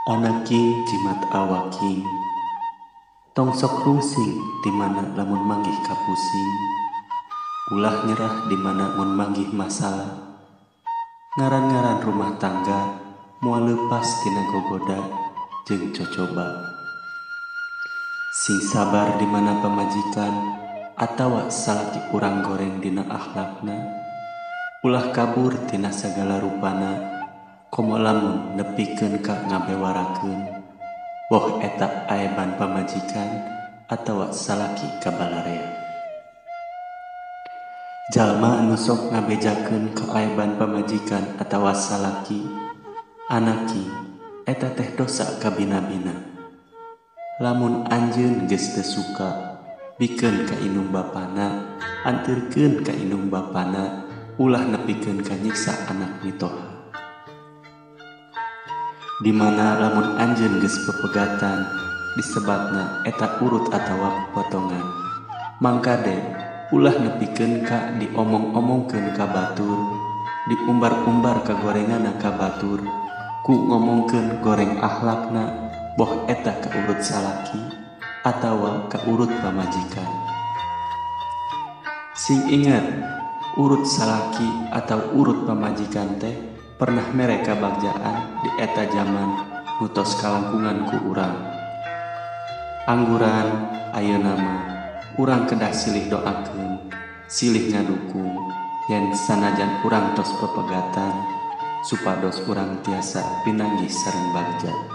Anaking jimat awaking, tong sok rungsing di mana lamun manggih kapusing, ulah nyerah di mana mun manggih masalah. Ngaran-ngaran rumah tangga moal leupas tina gogoda jeung cocoba. Sing sabar di mana pamajikan atawa salaki urang goreng dina akhlakna, ulah kabur tina sagala rupana. Komo lamun nepikeun ka ngabewarakeun, boh eta aeban pamajikan atawa salaki ka balarea. Jalma anu sok ngabejakeun kaaiban pamajikan atawa salaki, anaki eta teh dosa kabina-bina. Lamun anjeun geus teu suka, bikeun ka indung bapana, anterkeun ka indung bapana, ulah nepikeun ka nyiksa anak mitoha. Di mana lamun anjeun geus pepegatan disebatna eta urut atawa potongan. Mangkade ulah nepikeun ka diomong-omongkeun ka batur, diumbar-umbar ka gorenganna ka batur, ku ngomongkeun goreng akhlakna boh eta ka urut salaki atawa ka urut pamajikan. Sing inget, urut salaki atau urut pamajikan teh pernah mere kabagjaan di eta jaman nu tos kalangkungan ku urang. Angguran ayeuna mah urang kedah silih doakeun, silih ngadukung yen sanajan urang tos pepegatan supados urang tiasa pinanggih sareng bagja.